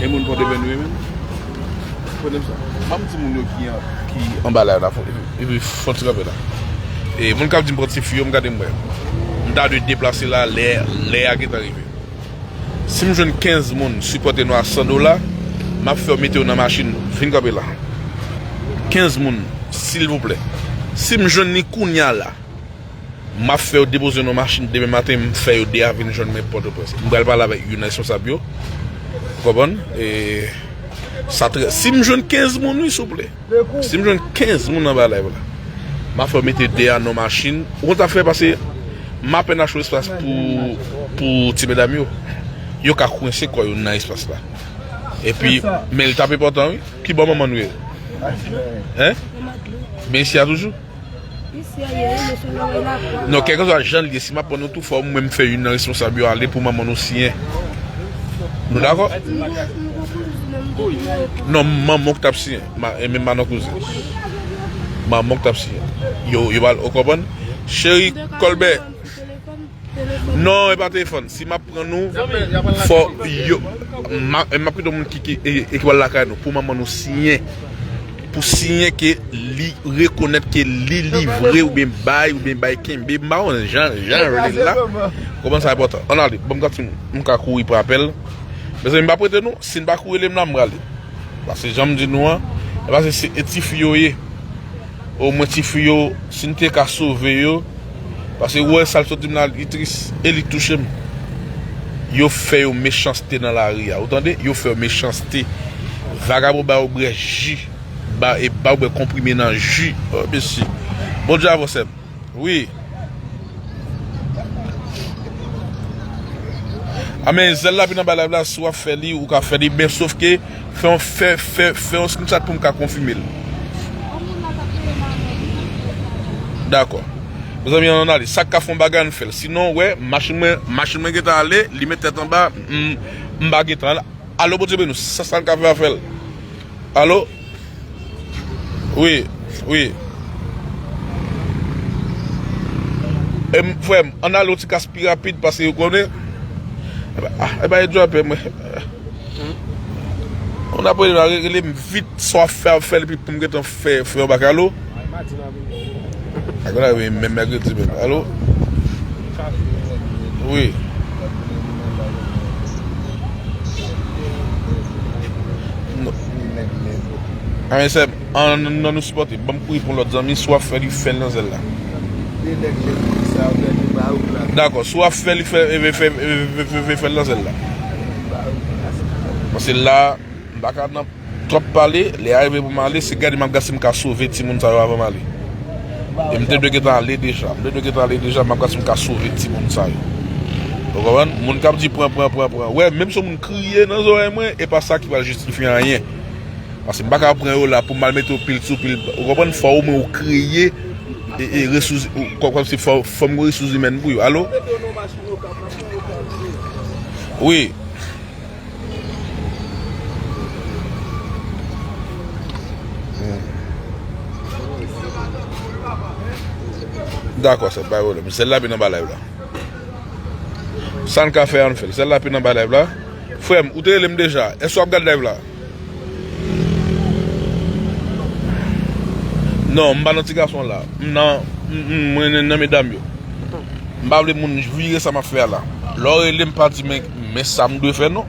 E moun pote bèn yo menm? Pwoblèm sa. Ban m di moun yo ki an, ki anba la, la, epi fon ti kanpe la. E moun k ap di m pran ti fi yo, m gade m wè. M ta dwe deplase la, lè, lè a gentan rive. Si m jwenn kenz moun sipòte nou a san dola, m ap fè yo mete yo nan machin, vin kanpe la. Kenz moun, silvouplè. Si m jwenn li kounya la, m ap fè yo depoze nan machin demen maten, m fè yo de a vin jwenn mwen Pòtoprens. M pral pale avèk youn nan responsab yo. Ou konprann? E, sa trè, si m jwenn kenz moun, wi, souple. Si m jwenn kenz moun anba live la, m ap fè yo mete de a nan machin. Ou konn sa fè pase m apèn achte espas pou, pou ti medam yo. Yo ka kwense kò yo nan espas la. Epi, men l t ap enpòtan, wi. Ki bò manman nou ye? Hein? Men isi a toujou? Non, kèlkeswa jan l ye, si m ap pran nou tou, fò mwen m fè youn nan responsab yo ale pou manman nou siyen. Nou dakò? Non, manman w k t ap siyen. Ma, e menm pa nan koze. Manman w k t ap siyen. Yo, yo pral, ou konprann? Cheri Kòlbè. Non, e pa telefòn. Si m ap pran nou, fò yo, m a, m ap kite yon moun ki, ki, e, e ki pral lakay nou, pou manman nou siyen, pou siyen ke li rekonèt ke li livre oubyen bay, oubyen bay kenbe, m pa konn jan, jan yo rele l la. Konprann sa enpòtan. Ann ale, ban m gad si m, m ka kouri pran apèl. Mezanmi, m p ap rete non, si n pa kouri rele m la, m prale. Paske jan m di nou an, e paske se, e tifi yo ye. Omwen tifi yo, si n te ka sove yo, paske ou wè sa l sot di m la, li tris, e li touche m. Yo fè yo mechanste nan lari a, ou tande? Yo fè yo mechanste. Vagabon ba yo bwè ji, ba, e ba yo bwè konprime nan ji. Oh, mesye. Bondye avè w, sè m. Wi. A men zèl la vin anba live la, si w ap fè li, ou ka fè li, men sof ke fè yon, fè, fè, fè yon screenshot pou m ka konfime l. Dakò. Mezanmi, ann ale. Sa k ka fè yon bagay, ann fè l. Sinon, wè, machin mwen, machin mwen gentan ale, li met tèt anba, m, m pa gentan. Alo, Bondye beni w, sa, sa n ka fè a fè l. Alo? Wi, wi. Em, frè m, ann ale yon ti kas pi rapid, paske ou konnen. Eba, ah, eba, e djòpè mwen. Ou n ap rele la, rele m vit, sa w ap fè, ap fè l, epi pou m gentan fè, fè yon bagay, alo? Ak la, wi, menm mèkredi menm. Alo? Wi. Non. A, men sè m, ann, ann, ann nou sipòte. Ban m kouri pou lòt zanmi, si w ap fè li, fè l nan zèl la. Dakò, si w ap fè li, fè, fè, fè, fè, fè, fè, fè l nan zèl la. Paske la, m pa ka nan twòp pale, lè a rive pou m ale, se gade m ap gade si m ka sove timoun sa yo avan m ale. E m te dwe gentan ale deja. M te dwe gentan ale deja, m ap gade si m ka sove timoun sa yo. Ou konprann? Moun k ap di pran, pran, pran, pran. Wè, menm si yon moun kriye nan zòrèy mwen, e pa sa ki pral jistifye anyen. Paske m pa ka pran yo la pou m al mete yo pil sou pil. Ou konprann? Fò omwen ou kreye e, e resous, ou, kòm, kòmsi fò, fò m gen resous imèn pou yo. Alo? Wi. Hmm. Dakò, sè, pa pwoblèm. Sèl la vin anba live la. Sa n ka fè, ann fè l. Sèl la vin anba live la. Frè m, ou te rele m deja. Èske w ap gad live la? Non, m pa nan ti gason la. M nan, m, m, mwen nan, nan medam yo. M pa vle moun vire sa m ap fè a la. Lè w rele m, pa di men, men sa m dwe fè non.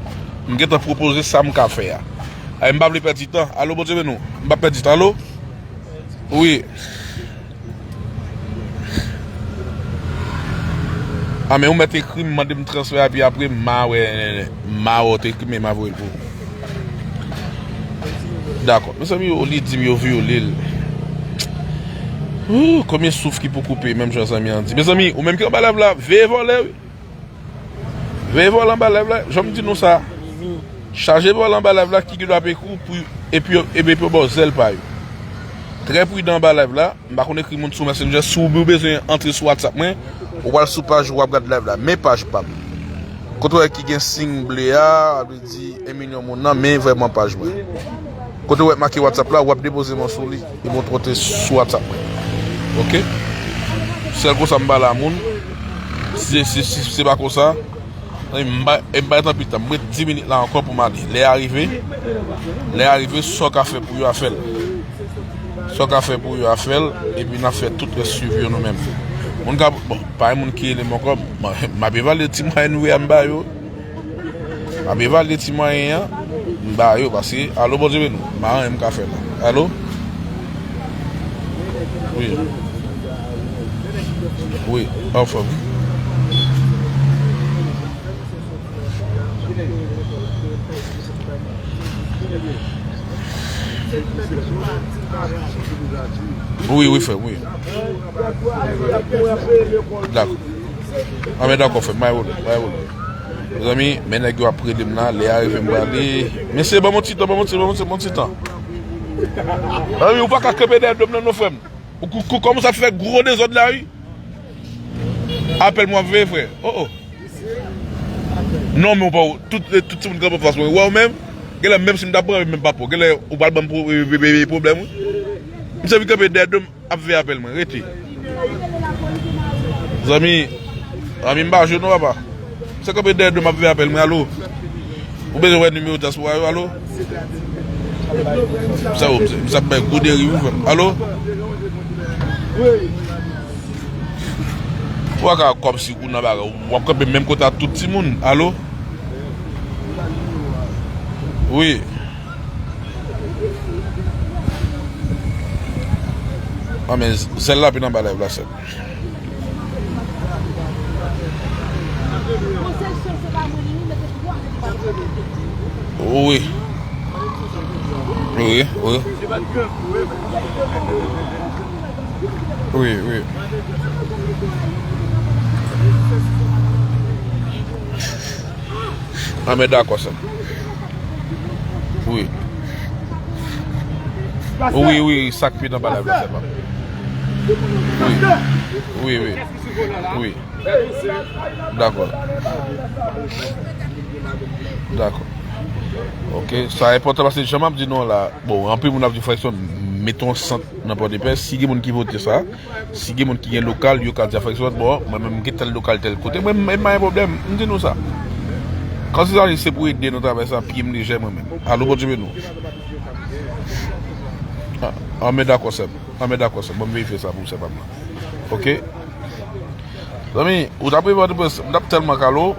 M gentan pwopoze sa m ka fè a. Ay, m pa vle pèdi tan. Alo, Bondye beni w. M pa pèdi tan. Alo? Wi. A, men ou mèt ekri m, mande m transfè a, epi apre, m a wè, m a wè w te ekri m, e m a voye l pou ou. Dakò. Mezanmi, yo, li di m yo vyole l. Ooh, konbyen souf ki pou koupe, menm jan zanmi an di. Mezanmi, ou menm ki anba live la, veye vòlè, wi. Veye vòlè anba live la, jan m di nou sa. Chaje vòlè anba live la, ki gen dwa peko pou, epi, epi pou ba w zèl pa yo. Trè pridan anba live la, m pa konn ekri moun sou Messenger, si w bezwen antre sou WhatsApp mwen, ou pral sou paj ou ap gad live la. Men paj pa m. Kote w wè ki gen siy ble a, a vle di en milyon moun nan, men vrèman paj mwen. Kote w wè make WhatsApp la, w ap depoze m sou li, epi w monte sou WhatsApp mwen. Oke? Sèl konsa m pale a moun. Si, si, si, si se pa konsa, e m bay, e m bay tanpi tan. M ret dis minit la ankò pou m ale. Lè a rive, lè a rive, sa w ka fè pou yo a fè l. Sa w ka fè pou yo a fè l, epi n ap fè tout rès swivi yo nou menm. Moun ka, bon, pa gen moun ki rele m ankò, m, m ap evalye ti mwayen nou a m ba yo. M ap evalye ti mwayen an, m ba yo, paske, alo, Bondye beni w, m pa anyen m ka fè la. Alo? Wi. Wi, anfòm. Wi, wi, frè m, wi. Dakò. Anben, dakò, frè m, bay wole, bay wole. Mezanmi, men nèg yo ap rele m la, lè a rive m prale. Mesye, ban m yon ti tan, ban m yon ti, ban m yon ti, ban m yon ti tan. Mezanmi, ou pa ka kanpe dèyè do m nan non, frè m. Ou kou, kou, kòman sa fè gwo dezòd la, wi? Apèl mwen ap veye, frè. Oh, oh. Non, men ou pa, tout, tout timoun kanpe anfas mwen. Ou wè ou menm, genlè menm si m t ap pran, menm pa pou. Genlè ou pral ban m pwo-, e, e, e, pwoblèm, wi. M sèvi kanpe dèyè do m ap veye apèl mwen. Rete. Zanmi, zanmi, m pa jwe non, papa. Se kanpe dèyè do m ap veye apèl mwen, alo. Ou bezwen wè nimewo dyaspora yo, alo? Sa yo, misye, misye ap bay gwo deriv, wi, frè m. Alo? Ou pa ka kòmsi ou nan bagay, w ap kanpe menm kote ak tout timoun. Alo? Wi. An, men zèl la pi nan ba live la, sè. Wi. Wi, wi. Wi, wi. An, men dakò, sè. Wi. Wi, wi, sa k pi nan ba live la, sè pa. Wi. Wi, wi. Wi. Dakò. Dakò. Ok, sa enpòtan paske jan m ap di nou an la, bon, anpil moun ap di Frèkson mete yon sant nan Pòdepè. Si gen moun ki vote sa, si gen moun ki gen lokal, yo ka di a Frèkson, bon, mwen menm m gen tèl lokal tèl kote, mwen menm m pa gen pwoblèm, m di nou sa. Kan se sa se pou ede nou travay sa, pye m lejè mwen menm. Alo, Bondye beni w. Ah, ah, men dakò, sè m. Ah, men dakò, sè m. Bon, m verifye sa pou sè pa m nan. Ok. Zanmi, ou t ap repòte prens, m t ap tèlman kale w.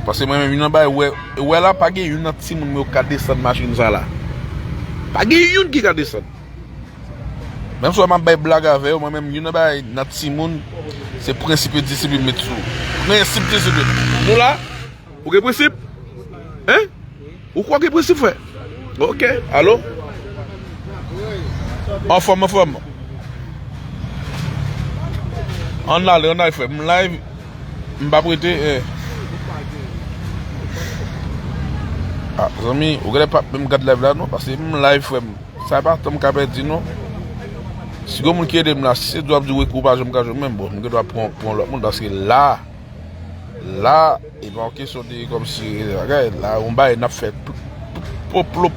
Paske mwen menm, youn nan bagay, wè, wè la, pa gen youn nan timoun mwen yo ka desann machin sa la. Pa gen youn ki ka desann. Menm si w wè m ap bay blag avè yo, mwen menm, youn nan bagay nan timoun, se prensip e disiplin m met sou. Prensip, disiplin. Nou la, ou gen prensip? Hein? Ou kwè gen prensip, frè? Ok, alo? Anfòm, anfòm. Ann ale, ann ale, frè. M live, m p ap rete, eh. Ah, zanmi, ou genlè p ap menm gad live la, non, paske m live, frè m. Sa pa tan m ka pèdi, non. Si gen moun ki ede m la, si se di w ap di w ekri w pa janm ka jwenn mwen, bon, m gen dwa pran, pran lòt moun, paske la, la, e pa yon kesyon de kòmsi, bagay, la, yon bagay n ap fè plop, plop, plop.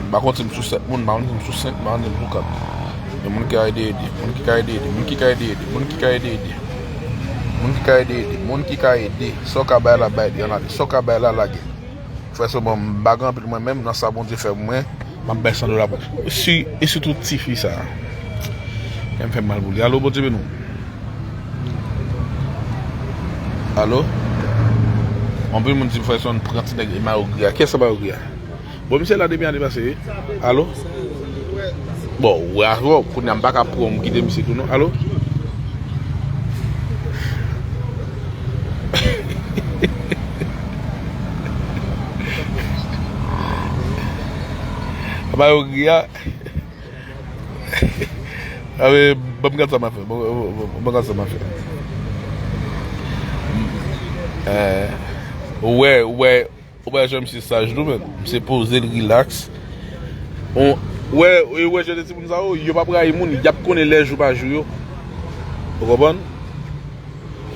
M pa konn si m sou sèt moun, m pa konn si m sou senk, m pa konn si m sou kat. Men moun ki ka ede, ede. Moun ki ka ede, ede. Moun ki ka ede, ede. Moun ki ka ede, ede. Moun ki ka ede, ede. Moun ki ka ede. Sa w ka bay la, bay li, ann ale. Sa w ka bay la, lage. Frè Solomon, m pa gen anpil mwen menm, nan sa Bondye fè pou mwen, m ap bay san dola pou. E si, e sitou tifi sa a. Kè m fè m mal pou li. Alo, Bondye beni w. Alo? Anpil moun di m Frè Solomon pran ti nèg e mayogri a. Kiyès sa mayogri a? Bon, misye la depi ane pase, wi. Alo? Bon, ou wè, kounye a m pa ka pran w, m kite misye tou non. Alo? Mayogri a, A, men, ban m gad sa m ap fè. Ban, ban, ban, ban m gad sa m ap fè. Eh, ou wè, ou wè, ou wè jan misye saj tou, men. Misye poze l, rilaks. Ou wè, ou wè jan de timoun sa yo, yo p ap rayi moun, y ap konnen lè jou pa jou yo. Ou konprann?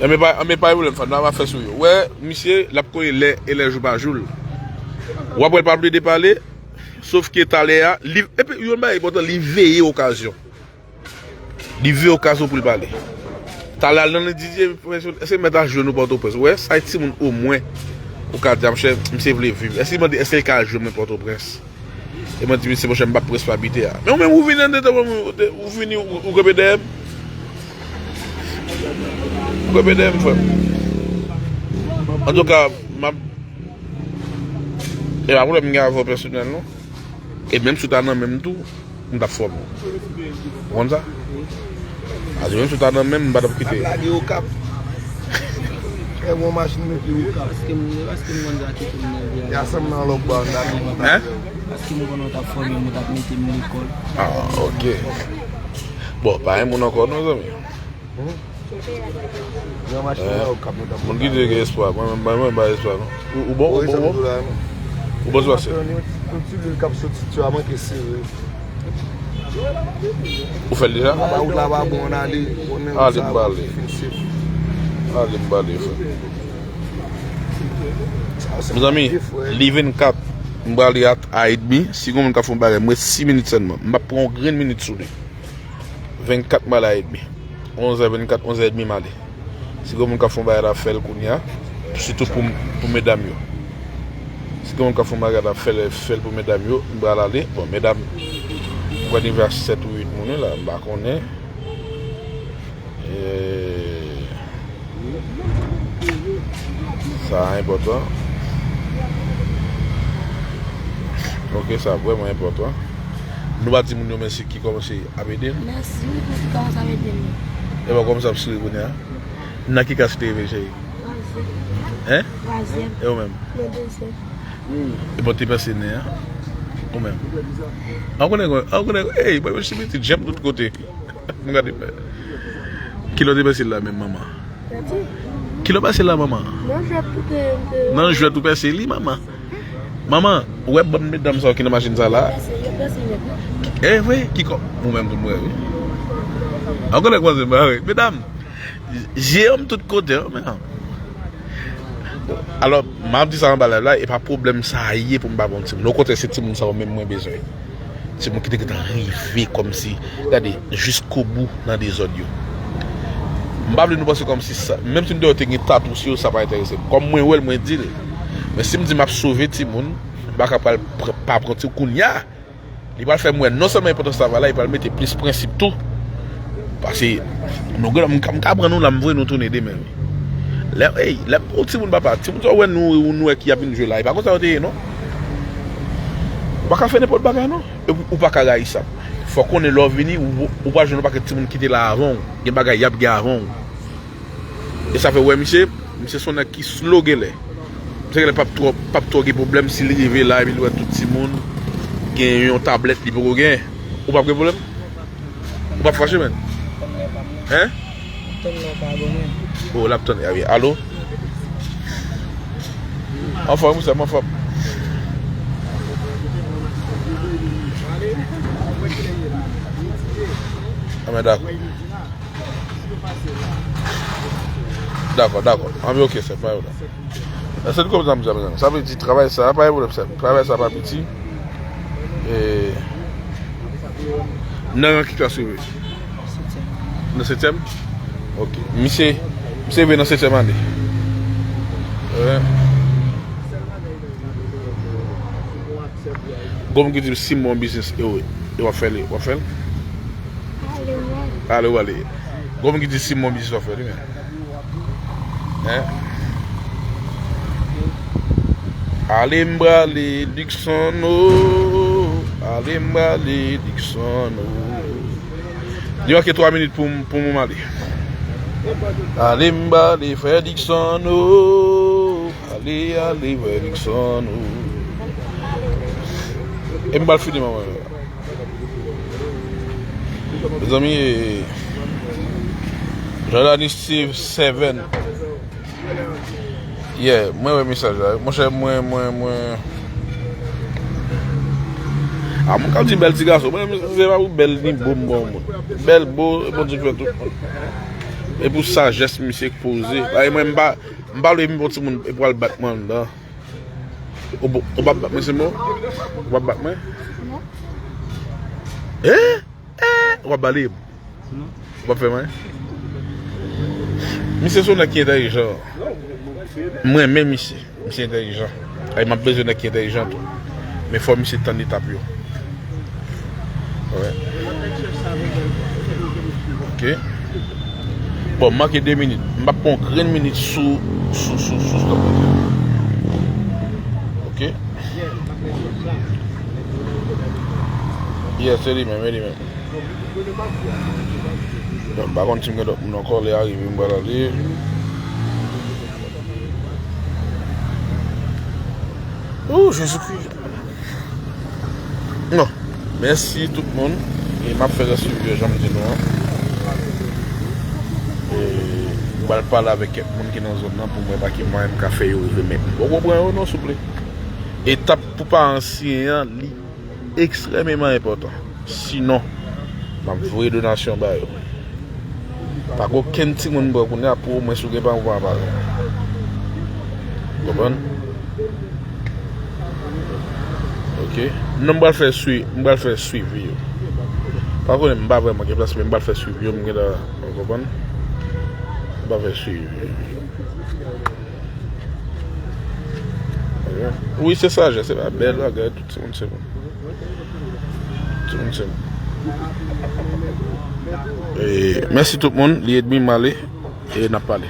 Anben pa, anben pa gen pwoblèm, fanm nan ap fè sou yo. Ou wè, misye, l ap konnen lè e lè jou pa jou l. W ap wè l pa plede pale, sof ke talè a, li, epi yon bagay enpòtan, li veye okazyon. Li veye okazyon pou l pale. Talè a, l nan D J, èske mèt a jwenn ou Pòtoprens? Ou wè, sa e timoun omwen ou ka di, a, monchè, misye vle viv. Èske l mande, èske l ka al jwenn mwen Pòtoprens? E mwen di, mesye, monchè, m p ap près pou abite a. Men ou menm, ou vini anndan, ou, ou vini, ou, ou kanpe dèyè m. Ou kanpe dèyè m, frè m. Antouka, m ap, e pa pwoblèm m gen avè w pèsonèl, non. E menm si w ta nan men m tou, m t ap fòme w. Ou konn sa? Paske menm si w ta nan men m, m pa t ap kite. Lage Okap. E bon machin mete Okap. Paske m, paske m konn sa ki pou m nan vi a. Ya sanm nan lòk ba, m ta di. Hein? Paske m konnen w t ap fòme m, ou t ap mete m lekòl. Ah, ok. Bon, pa gen moun ankò non, zanmi. Hmm? Yon machin la, Okap, nou t ap. Moun ki di gen espwa, mwen, mwen, mwen, mwen pa espwa, non. Ou, ou bon, ou bon, ou bon? Ou bon, se pase. Yon ti lwil k ap soti, ti a manke sere. Ou fè l deja? Apa wout la pa bon, ann ale. Ale m bale. Ale m bale, frè. Mezanmi, li vennkat, m prale a, a edmi. Si gen moun k ap fè yon bagay, m ret sis minit sèlman. M p ap pran yon grenn minit sou li. Vennkat m prale a edmi. Onz è vennkat, onz è edmi m ale. Si gen moun k ap fè yon bagay la, fè l kounye a. Sitou pou, pou medam yo. Si gen moun k ap fè yon bagay la, fè l, fè l pou medam yo. M pral ale. Bon, medam, m kwè li rive a sèt ou uit moun wi la, m pa konnen. E, sa enpòtan. Ok, sa vrèman enpòtan. Nou pa di moun yo mèsi ki kòmanse ap ede n. Mèsi wi pou ki kòmanse ap ede n. E pa kòmanse ap souri kounye a. Nan ki klas ou te rive, cheri? Twazyèm. Hein? Twazyèm. E ou menm? Mwen dezyèm. E bon, te pèse nen an? Ou menm? An konnen, an konnen, ey, mwen menm si pitit, jèm tout kote. M gade. Kilè w te pèse l la menm, manman? Kilè w pèse l la, manman? Nan jwèt ou te. Nan jwèt ou pèse li, manman? Manman, ou wè bann medam sa yo ki nan machin sa la? Yo pèse, yo pèse nèt, wi. E vre, ki kò? Ou menm tou m wè, wi. An konnen kòmanse bare. Medam, je m tout kote, wi, men. Alò, m ap di sa anba live la, e pa pwoblèm sa ye pou m pa pran timoun. Okontrè, se timoun sa yo menm mwen bezwen. Timoun ki te gentan rive kòmsi, gade, jiskobou nan dezòd yo. M pa vle nou panse kòmsi sa, menm si m deyò te gen tatou sou yo, sa pa enterese m. Kòm mwen wè l, mwen di l. Men si m di m ap sove timoun, m pa ka pral pr-, pa pran timoun kounye a. Li pral fè m wè non sèlman enpòtans travay la, li pral mete plis prensip tou. Paske nou gen, m ka, m ka pran nou la, m voye nou tounen demen, wi. Lè, ey, lè yon timoun papa, timoun sa w wè nou, nou wè ki ap vin jwe la, e pa konsa yo te ye, non. Ou pa ka fè nenpòt bagay, non. Epi ou pa ka rayisab. Fò w konnen lè w vini, ou, ou pral jwenn yon pakèt timoun ki te la avan w. Gen bagay y ap gen avan w. E sa fè w wè misye, misye se yon nèg ki slow genlè. Misye genlè p ap twò, p ap twò gen pwoblèm si l rive la epi l wè tout timoun gen yon tablèt li poko gen. Ou p ap gen pwoblèm? Ou p ap fache, menn? Hein? Oh, l ap tann, a wi. Alo? Anfòm, wi, sè m, anfòm. Anben, dakò. Dakò, dakò. Anben, ok, sè m, pa gen pwoblèm. Sè m, kòm sa m di a, mezanmi. Sa vle di, travay sa, pa gen pwoblèm, sè m. Travay sa pa piti. E, nan ki klas ou ye? Nan setyèm? Ok. Misye, misye vin nan setyèm ane. Wi. Gon moun ki di m si m bon biznis, e w, e w ap fè li, w ap fè l? Ale, w ale. Gon moun ki di si m bon biznis, w ap fè li, men. Hein? Ale m prale Luxon, oh. Ale m prale Luxon, oh. Li manke twa minit pou m, pou m ale. Ale m prale frè Dikson, oh. Ale, ale, frè Dikson, oh. E m pral fini, manman. Mezanmi, Jordany Steve Seven. Yeah, mwen wè mesaj la. Monchè, mwen, mwen, mwen. A, mwen ka di bèl ti gason. Mwen, se pa pou bèl ni bo m bon moun. Bèl bo, e Bondye k fè tout moun. E pou sajès misye k poze. Ay, mwen, m pa, m pa vle vin bon timoun e pou al bat mwen anndan. Ou, ou p ap bat mwen, Simo? Ou p ap bat mwen? Eh? Eh? Ou p ap bale m? Ou p ap fè mwen? Misye se yon nèg ki entèlijan. Mwen renmen misye. Misye entèlijan. Ay, m ap bezwen nèg ki entèlijan tou. Men fò misye tann etap yo. Wè. Ok. Bon, m manke de minit. M p ap pran yon grenn minit sou, sou, sou, sou stop. Ok. Yeah, se li menm, e li menm. Bon, m pa konn si m gen lòt moun ankò, lè a rive, m pral ale. Oh, Jezikri. Non. Mèsi tout moun. E m ap fè rès swiv yo jan m di nou an. E m pral pale avèk kèk moun ki nan zòn nan pou m wè pa ki mwayen m ka fè yo rive, men m poko pran yo non, souple. Etap pou paran siyen an, li ekstrèmeman enpòtan. Sinon, m ap voye donasyon ba yo. Pa gen okenn timoun m pran kounye a pou omwen si w gen paran ou pa paran. Konprann? Ok. Non, m pral fè swi-, m pral fè swivi yo. Pa konnen, m pa vrèman gen plas, men m pral fè swivi yo, m gentan, w konprann? M pral fè swivi yo. Wi, se sajès, se pa bèl bagay, tout timoun se moun. Timoun se moun. E, mèsi tout moun, li edmi m ale, e n ap pale.